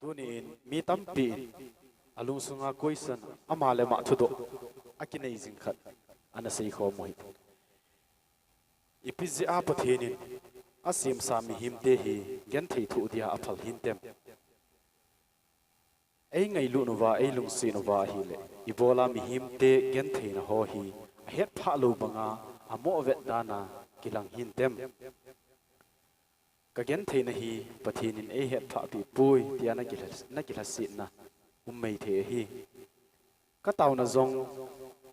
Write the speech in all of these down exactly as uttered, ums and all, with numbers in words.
Tunin mi tampi in alungsunga koisan ama le ama thudoh akinei jing khat ana seikhom u hi. Ipi jeh a Pathen in asemsa mihemte hi genthei thoh dia aphal hintem? Eingailut uva, eilungset uva ahileh, ibola mihemte gentheina ho hi ahetphah lou banga amoh vet dana kilang hintem? Ka gentheina hi Pathen in eihetphah peh poi, tia na kilha-, na kilhasetna um maithei ahi. Ka tauna jong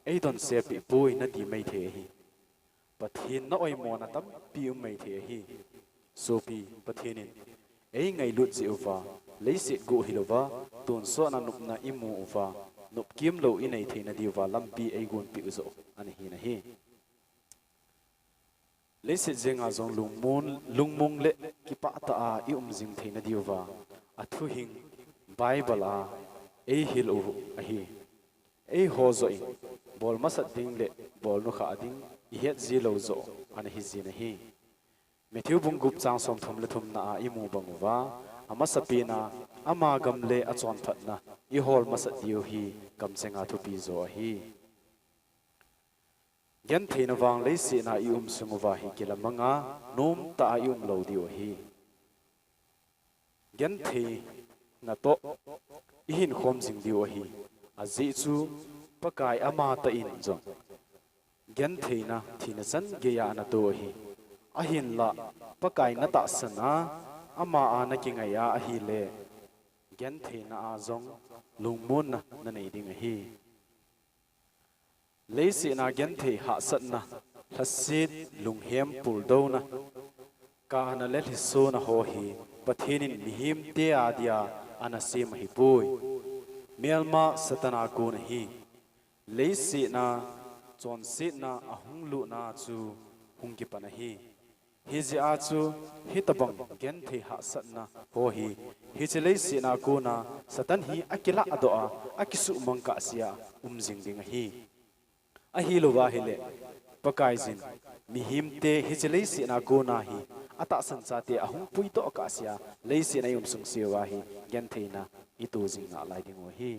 eidonse peh poi, nati maithei ahi. Pathen na oimona tampi um maithei ahi. Sopi, Pathen in eingailut jeh uva, leiset guh hilouva, tonsot a nopna imu uva, nopkim lou inei theina diuva lampi eigonpeh u joh ana hin ahi. Leiset jenga jong lungmon, lungmong le kipah tah a i um jing theina diuva, athu hing Bible a eihil u ahi. Eiho joh in, bol masat ding le bol nukhah ding ihet ji lou joh ana hi jin ahi. Matthew bung gup chang somthum le thumna a imu bang uva, amasapen a ama gam le achonphatna ihol masat diu hi kamchenga thupi jo ahi. Gentheina vang leiset a i um sung uva hi kilamanga, nomtah a i um lou diu ahi. Gentheina toh ihinkhom jing diu ahi. Ajeh chu Pakai amatah in jong gentheina thina chan geiya ana to ahi. Ahinlah Pakai na tahsan a, ama a na kingai a ahileh, gentheina a jong lungmonna na nei ding ahi. Leiset a genthei hahsatna, lhaset, lunghem puldouna, kana le lhisona ho hi Pathen in mihemte a dia ana sem ahipoi. Melma Satan a kon ahi. Leiset a chonsetna ahung lutna chu hung kipan ahi. Hijeh a chu hitobang genthei hahsatna ho hi, hiche leiset a kona Satan hi akiladoh a, akisuhmang kahsea um jing ding ahi. Ahilouva ahileh, Pakaiyin mihemte hiche leiset a kona hi atahsan chate ahung puidoh kahsea leiset a i um sung seuva hi gentheina i to jing nalai diu ahi.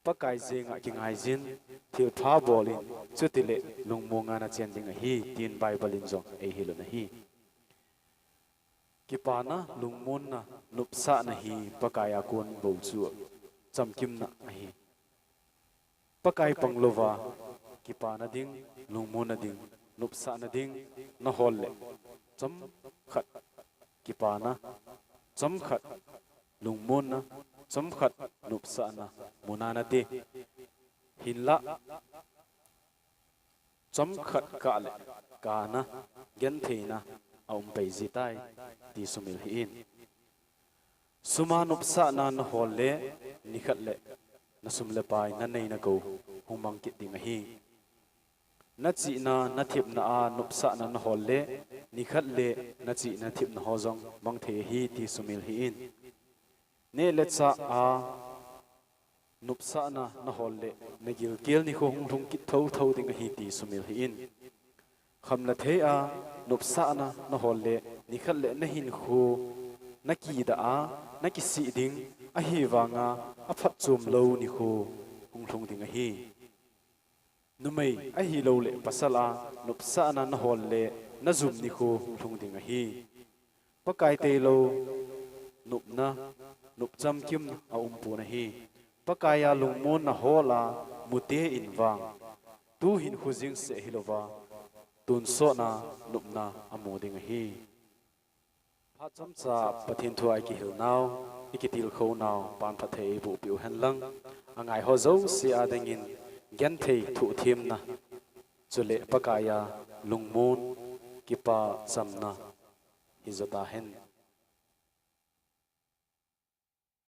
Pakai jenga kingaiyin, thilpha bolin, chutileh lungmonga na chen ding ahi, tin Bible in jong eihil un ahi. Kipana, lungmonna, nopsahna hi Pakai a kon bou chu chamkimna ahi. Pakai panglouva, kipana ding, lungmonna ding, nopsahna ding, na hol leh, chomkhat kipana, chomkhat lungmonna, chomkhat nopsahna muna nate. Hinlah, chomkhat kah le kana gentheina aum pai jitai, ti sumil hih in. Suma nopsahna na hol leh, nikhat leh na sum le pai, na nei na gou hung mang kit ding ahi. Na chihna, na thepna a nopsahna na hol leh, nikhat leh na chihna thepna ho jong mang thei ahi, ti sumil hih in. Neh le chah a nopsahna na hol leh, na gilkel nikho hung lhung kit thotho ding ahi, ti sumil hih in. Kham le thei a nopsahna na hol leh, nikhat leh na hinkho na kidah a, na kisih ding, ahivanga aphatchom lou nikho hung lhung ding ahi. Numei ahilouleh pasal a nopsahna na hol leh, na jum nikho hung lhung ding ahi. Pakai tailou nopna, nop chamkimna aum pon ahi. Pakai a lungmonna hol a mute in vang, tu hinkho jeng seh hilouva, tonsot a nopna amu ding ahi. Phat chomcha Pathen thu a i kihil nau, i kitilkhou nau, pan phatthei eiboh peh u hen lang. Angai ho jouse a dingin genthei thohthemna, chuleh Pakai a lungmon, kipa chamna hi jo ta hen.